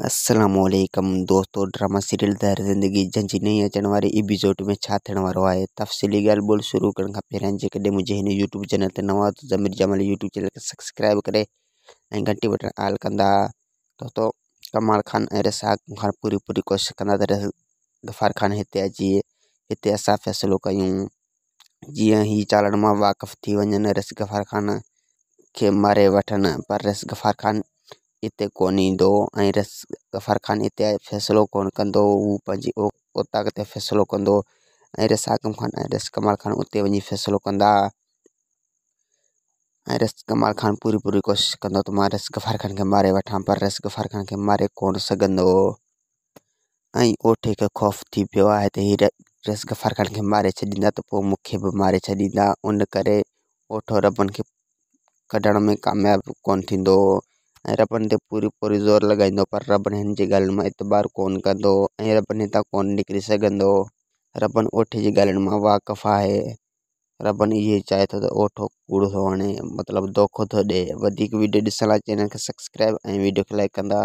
السلام عليڪم دوستو ڊراما سيريل دهر زندگي جنهن جي نئين اچڻ واري ايپيسوڊ ۾ ڇا ٿيڻ وارو آهي تفصيلي ڳالهه ٻولهه شروع ڪرڻ کان پهريان جيڪڏهن منهنجي هن يوٽيوب چينل تي نوان آهيو ته ضمير جمالي يوٽيوب چينل کي سبسڪرائب ڪري ۽ گهنٽي بٽڻ آل ڪندا دوستو ڪمال خان ۽ رساق خان پوري پوري ڪوشش ڪندا ته غفار خان هتي اچي هتي اسان فيصلو ڪيون جيئن هي چالڻ مان واقف ٿي وڃن رس غفار خان کي ماري وٺن پر رس غفار خان اتي ڪونه ايندو ۽ رس غفار خان اتي فيصلو ڪونه ڪندو هو پنهنجي اوطاق تي فيصلو ڪندو ۽ رس حاڪم خان ۽ رس ڪمال خان اتي وڃي فيصلو ڪندا ۽ رس ڪمال خان پوري پوري ڪوشش ڪندو ته مان رس غفار خان کي ماري وٺان پر رس غفار خان کي ماري ڪونه سگهندو ۽ اوٺي کي خوف ٿي پيو آهي ته هي رس غفار خان کي ماري ڇڏيندا ته پوء مون کي به ماري ڇڏيندا ان ڪري اوٺو ربن کي ڪڍڻ ۾ ڪامياب ڪونه ٿيندو ۽ ربن تي پوري پوري زور لڳائيندو پر ربن هن جي ڳالهين مان اعتبار ڪونه ڪندو ۽ ربن هتان ڪونه نڪري سگهندو. ربن اوٺي جي ڳالهين مان واقف آهي. ربن اهو چاهي ٿو ته اوٺو ڪوڙ ٿو هڻي مطلب دوکو ٿو ڏئي. وڌيڪ وڊيو ڏسڻ لاء چينل کي سبسڪرائب ۽ وڊيو کي لائڪ ڪندا.